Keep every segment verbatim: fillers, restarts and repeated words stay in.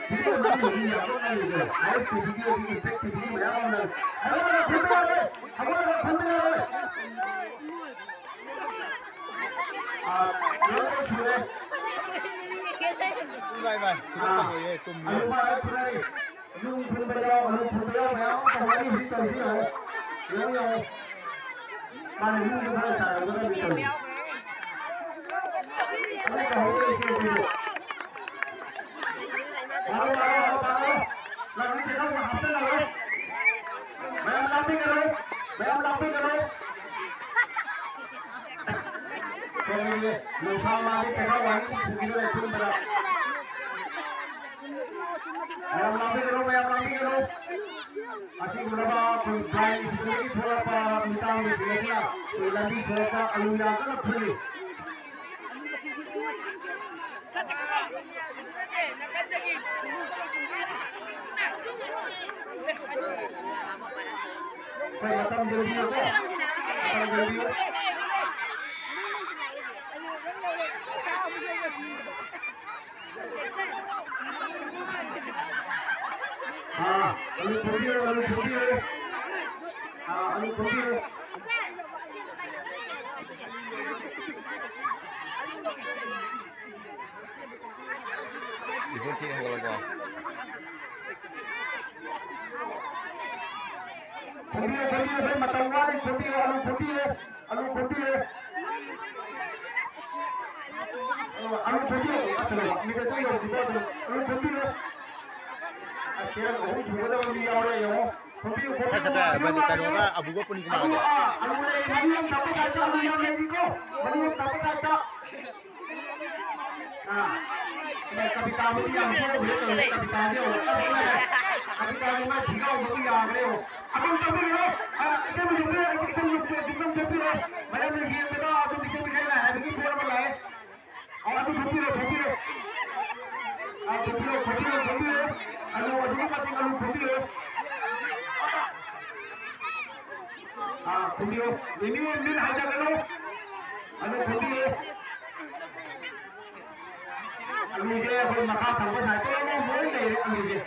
Video ꯅꯝꯃꯤꯗꯤ ꯌꯥꯝ ꯅꯣꯛꯅꯤꯡꯉꯦ꯫ ꯑꯥꯏ ꯑꯦꯁ T ꯚꯤꯗꯤꯑꯣꯗꯤ impact T ꯚꯤꯒꯤ ꯃꯌꯥꯝ ꯑꯃ ꯅꯝꯃꯤ꯫ ꯑꯗꯨꯒ ꯈꯨꯝꯕ ꯌꯥꯔꯣꯏ꯫ ꯑꯃꯅ ꯈꯨꯝꯕ ꯌꯥꯔꯣꯏ꯫ ꯑꯥ, ꯂꯣꯏꯅ ꯁꯨꯔꯦ꯫ ꯏꯃꯥꯏ, ꯏꯃꯥꯏ, ꯈꯨꯗꯣꯞꯀ ꯑꯥ, ꯂꯣꯏꯌꯦ, ꯇꯨꯝꯃꯦ꯫ ꯑꯗꯨ ꯃꯥ ꯍꯦꯛ ꯐꯨꯅꯔꯤ꯫ ꯌꯨꯝ ꯐꯨꯟꯕ ꯌꯥꯎ, ꯑꯂꯨ ꯐꯨꯟꯕ ꯌꯥꯎ, ꯃꯌꯥꯝ ꯑꯃ ꯇꯧꯅꯔꯤ ꯍꯧꯖꯤꯛ ꯇꯧꯔꯤꯁꯤ ꯌꯦꯡꯉꯣ꯫ ꯌꯦꯡꯉꯣ, ꯌꯦꯡꯉꯣ꯫ ꯃꯥꯅ ꯌꯨꯝꯗ ꯈꯔ ꯆꯥꯏꯔꯝꯒꯗ꯭ꯔꯗꯤ ꯇꯧꯔꯤ꯫ ꯑꯃꯨꯛ ꯇꯧꯍꯧꯗ꯭ꯔꯦ ꯏꯆꯦ ꯑꯩꯈꯣꯏꯁꯨ꯫ ꯄꯥꯔꯣ, ꯄꯥꯔꯣ, ꯄꯥꯔꯣ, ꯄꯥꯔꯣ꯫ ꯂꯥꯛꯂꯤ ꯆꯦꯈꯥꯎ ꯍꯥꯞꯆꯜꯂꯔꯣꯏ꯫ ꯃꯌꯥꯝ ꯂꯥꯡꯕꯤꯒꯅꯨ, ꯃꯌꯥꯝ ꯂꯥꯡꯕꯤꯒꯅꯨ꯫ ꯀꯔꯤꯒꯤ ꯅꯨꯡꯁꯥ ꯃꯥꯒꯤ ꯆꯦꯈꯥꯎ ꯋꯥꯅꯤ ꯄꯨꯈꯤꯗꯣꯔꯦ ꯄꯨꯟꯕꯗ꯫ ꯃꯌꯥꯝ ꯂꯥꯡꯕꯤꯒꯅꯨ, ꯃꯌꯥꯝ ꯂꯥꯡꯕꯤꯒꯅꯨ꯫ ꯑꯁꯤꯒꯨꯝꯂꯕ ꯑꯩꯈꯣꯏ ꯗ꯭ꯔꯥꯏ ꯁ꯭ꯀꯨꯜꯗꯒꯤ ꯊꯣꯛꯂꯛꯄ ꯃꯤꯇꯥꯡꯕꯁꯤꯡ ꯑꯁꯤꯅ ꯑꯩꯈꯣꯏ ꯂꯝꯕꯤ ꯁꯣꯔꯣꯛꯇ ꯑꯂꯨ ꯌꯥꯟꯗꯨꯅ ꯐꯨꯜꯂꯤ꯫ ꯑꯩꯈꯣꯏ ꯃꯇꯝ ꯌꯧꯕꯤꯌꯨꯀꯣ꯫ ꯃꯇꯝ ꯌꯧꯕꯤꯌꯨ꯫ ꯑꯥ, ꯑꯂꯨ ꯈꯣꯝꯕꯤꯔꯣ, ꯑꯂꯨ ꯈꯣꯝꯕꯤꯔꯣ꯫ ꯑꯥ, ꯑꯂꯨ ꯈꯣꯝꯕꯤꯔꯣ꯫ ꯏꯕꯨꯡ ꯊꯤ ꯍꯧꯒꯠꯂꯕꯣ? ꯈꯣꯝꯕꯤꯌꯨ, ꯈꯣꯝꯕꯤꯌꯨ, ꯑꯩꯈꯣꯏ ꯃꯇꯝ ꯋꯥꯠꯂꯤ, ꯈꯣꯝꯕꯤꯌꯨ, ꯑꯂꯨ ꯈꯣꯝꯕꯤꯌꯨ꯫ ꯑꯂꯨ ꯈꯣꯝꯕꯤꯔꯦ꯫ ꯑ, ꯑꯂꯨ ꯈꯣꯝꯕꯤꯔꯦ꯫ ꯑꯆꯧꯕ ꯃꯤꯅꯠꯇ ꯌꯧꯗ꯭ꯔꯤꯕ ꯑꯗꯨꯝ ꯑꯂꯨ ꯈꯣꯝꯕꯤꯔꯦ꯫ ꯑꯁ, ꯆꯦꯔꯪ ꯑꯍꯨꯝ ꯁꯨꯒꯗꯕ ꯃꯤ ꯌꯥꯎꯔꯦ, ꯌꯦꯡꯉꯣ꯫ ꯈꯣꯝꯕꯤꯌꯨ, ꯈꯣꯝꯕꯤꯌꯨ, ꯁꯠ, ꯁꯠ, ꯉꯥꯏꯕꯤꯌꯨ, ꯀꯩꯅꯣꯒ ꯉꯥꯏꯕꯤꯌꯨ꯫ ꯑꯕꯨꯒ ꯄꯨꯅꯤꯀꯨꯃꯥꯔꯒꯗꯣ꯫ ꯑꯂꯨ, ꯑꯥ, ꯑꯂꯨ ꯂꯩ, ꯃꯔꯨ ꯌꯥꯝ ꯊꯥꯕ ꯁꯥꯏꯠꯇ ꯑꯂꯨ ꯌꯥꯝ ꯂꯩꯔꯤꯀꯣ꯫ ꯃꯔꯨ ꯌꯥꯝ ꯊꯥꯕ ꯁꯥꯏꯠꯇ꯫ ꯑꯥ, ꯏꯃꯥ, ꯀꯕꯤꯇꯥꯕꯨꯗꯤ ꯌꯥꯝ ꯁꯣꯏꯈ꯭ꯔꯦ ꯇꯧꯔꯤꯁꯦ, ꯀꯕꯤꯇꯥꯁꯦ ꯌꯦꯡꯉꯣ꯫ ꯑꯁ, ꯏꯃꯥ, ꯀꯕꯤꯇꯥꯁꯦ ꯃꯥ ꯊꯤꯒꯥꯎꯕꯕꯨ ꯌꯥꯈ꯭ꯔꯦ ꯌꯦꯡꯉꯣ꯫ ꯑꯗꯨꯝ ꯆꯪꯕꯤꯒꯅꯨ꯫ ꯑꯥ, ꯏꯆꯦꯕꯨ ꯌꯦꯡꯕꯤꯌꯨ, ꯏꯆꯦꯕꯨ ꯌꯦꯡꯕꯤꯌꯨ, ꯏꯆꯦꯕꯨ ꯌꯦꯡꯕꯤꯌꯨ꯫ ꯃꯌꯥꯝꯅ ꯌꯦꯡꯕꯗ ꯑꯗꯨꯝ ꯏꯆꯦ ꯃꯤꯈꯥꯏ ꯅꯥꯏ ꯍꯥꯏꯕꯒꯤ ꯄꯣꯠ ꯑꯃ ꯂꯥꯛꯑꯦ꯫ ꯑꯣ, ꯑꯗꯨ ꯈꯣꯝꯕꯤꯔꯣ, ꯈꯣꯝꯕꯤꯔꯣ꯫ ꯑꯥ, ꯈꯣꯝꯕꯤꯔꯣ, ꯈꯣꯝꯕꯤꯔꯣ, ꯈꯣꯝꯕꯤꯔꯣ꯫ ꯑꯂꯨ ꯑꯗꯨꯛꯀꯤ ꯃꯇꯤꯛ ꯑꯂꯨ ꯈꯣꯝꯕꯤꯔꯣ꯫ ꯑꯥ, ꯈꯣꯝꯕꯤꯔꯣ꯫ ꯃꯤꯃꯤ, ꯃꯤꯠ ꯍꯥꯏꯗꯒꯅꯨ꯫ ꯑꯂꯨ ꯈꯣꯝꯕꯤꯔꯣ꯫ ꯃꯈꯥ ꯊꯪꯕ ꯁꯥꯏꯠꯇ ꯂꯣꯏ ꯂꯩꯔꯦ ꯑꯂꯨꯁꯦ꯫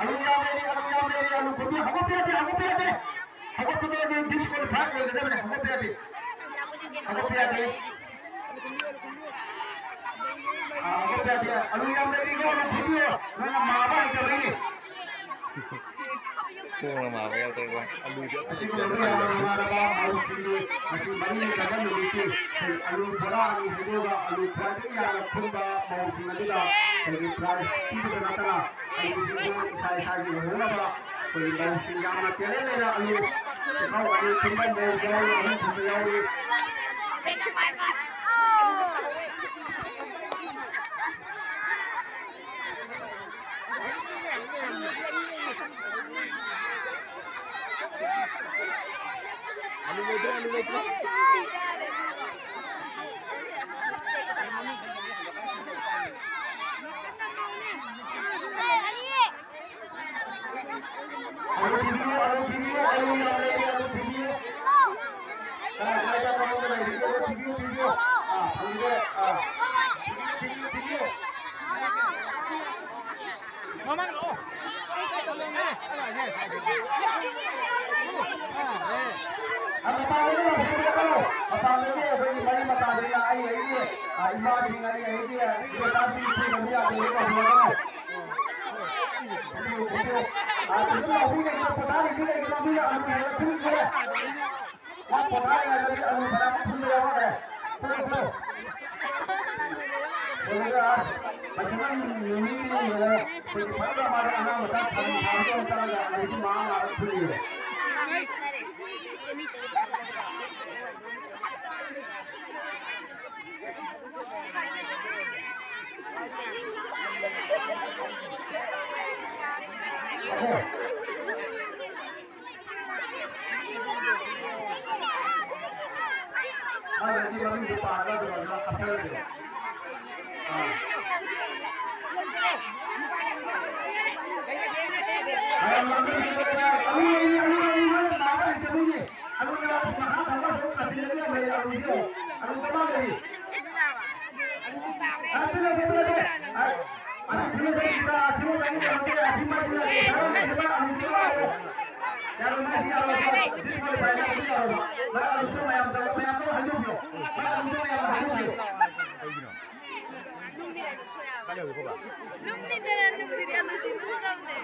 ꯑꯂꯨ ꯌꯥꯝ ꯂꯩꯔꯦ, ꯑꯂꯨ ꯌꯥꯝ ꯂꯩꯔꯦ, ꯑꯂꯨ ꯈꯨꯟꯕꯤ ꯍꯧꯒꯠꯄ ꯌꯥꯗꯦ, ꯍꯧꯒꯠꯄ ꯌꯥꯗꯦ꯫ ꯍꯧꯒꯠꯄꯗ ꯑꯗꯨꯝ ꯗꯤꯁꯀ꯭ꯋꯥꯂꯤꯐꯥꯏ ꯑꯣꯏꯒꯗꯕꯅꯦ, ꯍꯧꯒꯠꯄ ꯌꯥꯗꯦ꯫ ꯍꯧꯒꯠꯄ ꯌꯥꯗꯦ꯫ ꯑꯥ, ꯍꯧꯒꯠꯄ ꯌꯥꯗꯦ꯫ ꯑꯂꯨ ꯌꯥꯝ ꯂꯩꯔꯤꯀꯣ, ꯑꯂꯨ ꯈꯨꯟꯕꯤꯌꯣ꯫ ꯅꯪꯅ ꯃꯥꯕ ꯍꯩꯇꯕꯩꯅꯦ꯫ ꯈꯣꯡꯅ ꯃꯥꯕ ꯌꯥꯎꯗ꯭ꯔꯦꯀꯣ꯫ ꯑꯂꯨꯁꯦ ꯑꯁꯤꯒꯨꯝꯕ ꯌꯥꯝꯅ ꯅꯨꯡꯉꯥꯏꯔꯕ ꯃꯧꯁꯤꯡꯒꯤ ꯉꯁꯤ ꯃꯔꯤ ꯂꯩꯅꯕ ꯅꯨꯃꯤꯠꯀꯤ ꯑꯩꯈꯣꯏ ꯑꯂꯨ ꯕꯣꯔꯥ ꯑꯅꯤ ꯍꯧꯗꯣꯛꯑꯒ ꯑꯂꯨ ꯈ꯭ꯋꯥꯏꯗꯒꯤ ꯌꯥꯝꯅ ꯈꯨꯟꯕ ꯃꯧꯁꯤꯡ ꯑꯗꯨꯗ ꯑꯩꯈꯣꯏꯒꯤ ꯄ꯭ꯔꯥꯏꯖ ꯄꯤꯕꯗ ꯅꯠꯇꯅ ꯑꯂꯨꯁꯤꯡꯗꯨ ꯏꯁꯥ ꯏꯁꯥꯒꯤ ꯑꯣꯏꯍꯧꯅꯕ ꯑꯩꯈꯣꯏꯒꯤ ꯃꯧꯁꯤꯡ ꯌꯥꯝꯅ talent ꯂꯩꯅ ꯑꯂꯨ ꯄꯨꯈꯝ ꯑꯅꯤ ꯈꯨꯟꯕ ꯃꯧ ꯌꯥꯎꯔꯤ, ꯑꯍꯨꯝ ꯈꯨꯟꯕ ꯌꯥꯎꯔꯤ꯫ ꯑꯂꯨ ꯊꯤꯕꯤꯌꯨ, ꯑꯂꯨ ꯊꯤꯕꯤꯌꯨ, ꯑꯂꯨ ꯌꯥꯝ ꯂꯩꯔꯦ, ꯑꯂꯨ ꯊꯤꯕꯤꯌꯨ꯫ ꯀꯅꯥ ꯀꯅꯥ ꯆꯠꯄ ꯃꯐꯝꯗ ꯂꯩꯔꯤꯒꯦ? ꯑꯂꯨ ꯊꯤꯕꯤꯌꯨ, ꯊꯤꯕꯤꯌꯨ꯫ ꯑꯥ, ꯐꯪꯗ꯭ꯔꯦ꯫ ꯑꯥ, ꯊꯤꯕꯤꯌꯨ, ꯊꯤꯕꯤꯌꯨ꯫ ꯃꯃꯥꯡ ꯂꯥꯛꯑꯣ꯫ ꯑꯥ, ꯃꯄꯥꯟꯗꯒꯤ ꯂꯥꯎꯁꯤꯟꯕꯤꯔꯛꯀꯅꯨ꯫ ꯃꯄꯥꯟꯗꯒꯤ ꯑꯩꯈꯣꯏꯒꯤ ꯃꯔꯤ ꯃꯇꯥꯗꯒꯤ ꯑꯩ ꯑꯩꯒꯤ, ꯑꯥ, ꯏꯃꯥꯁꯤꯡ, ꯑꯩ ꯑꯩꯒꯤ ꯏꯕꯦꯆꯥꯁꯤꯡ ꯊꯤꯡꯕ ꯌꯥꯗꯦ, ꯂꯥꯎꯁꯤꯟꯕꯤꯔꯛꯀꯅꯨ꯫ ꯃꯥ ꯄꯣꯊꯥꯔꯤꯉꯩꯗꯗꯤ ꯑꯂꯨ ꯐꯅꯌꯥꯝ ꯈꯨꯟꯕ ꯌꯥꯎꯔꯦ꯫ ꯈꯨꯜꯂꯨ, ꯈꯨꯜꯂꯨ꯫ ꯈꯨꯜꯂꯒ ꯃꯁꯤꯃ ꯅꯨꯃꯤꯠ ꯅꯤꯅꯤ ꯂꯩꯔꯒ ꯑꯩꯈꯣꯏꯒꯤ ꯐꯖꯅ ꯃꯥꯗꯤ ꯑꯉꯥꯡ ꯃꯆꯥ ꯁꯥꯕꯤ ꯁꯥꯕꯤꯗꯧꯅ ꯆꯠꯂꯒ ꯑꯂꯨꯁꯤ ꯃꯥ ꯉꯥꯛꯇ ꯈꯨꯜꯂꯤꯕ꯫ ꯃꯥꯒꯤ ꯃꯃꯤꯡꯗꯣ ꯄꯥꯔꯒ ꯑꯗꯨꯝ ꯑꯗꯨꯃꯥꯏꯅ ꯍꯥꯞꯆꯔꯒꯦ꯫ ꯑꯥ꯫ ꯑꯂꯨ ꯂꯩꯔꯤ, ꯑꯂꯨ ꯂꯩꯔꯤ, ꯃꯥꯅ ꯇꯥꯕ ꯍꯩꯇꯕꯒꯤ꯫ ꯑꯂꯨ ꯂꯩꯔꯤ, ꯑꯁ, ꯃꯈꯥ ꯊꯪꯕ ꯑꯁꯣꯝ ꯀꯥꯆꯤꯟꯗꯒꯤ ꯌꯥꯝ ꯂꯩꯔꯤ, ꯑꯂꯨꯁꯦ ꯌꯦꯡꯉꯣ꯫ ꯑꯂꯨ ꯀꯃꯥꯏ ꯂꯩꯔꯤ? ꯑ, ꯄꯤꯔꯛꯑꯣ, ꯄꯤꯔꯛꯑꯣ, ꯄꯤꯔꯛꯑꯣ꯫ ꯂꯨꯝꯃꯤꯗꯅ ꯂꯨꯝꯃꯤꯗꯤ ꯑꯂꯨꯗꯤ ꯂꯨꯝꯗꯕꯅꯦ꯫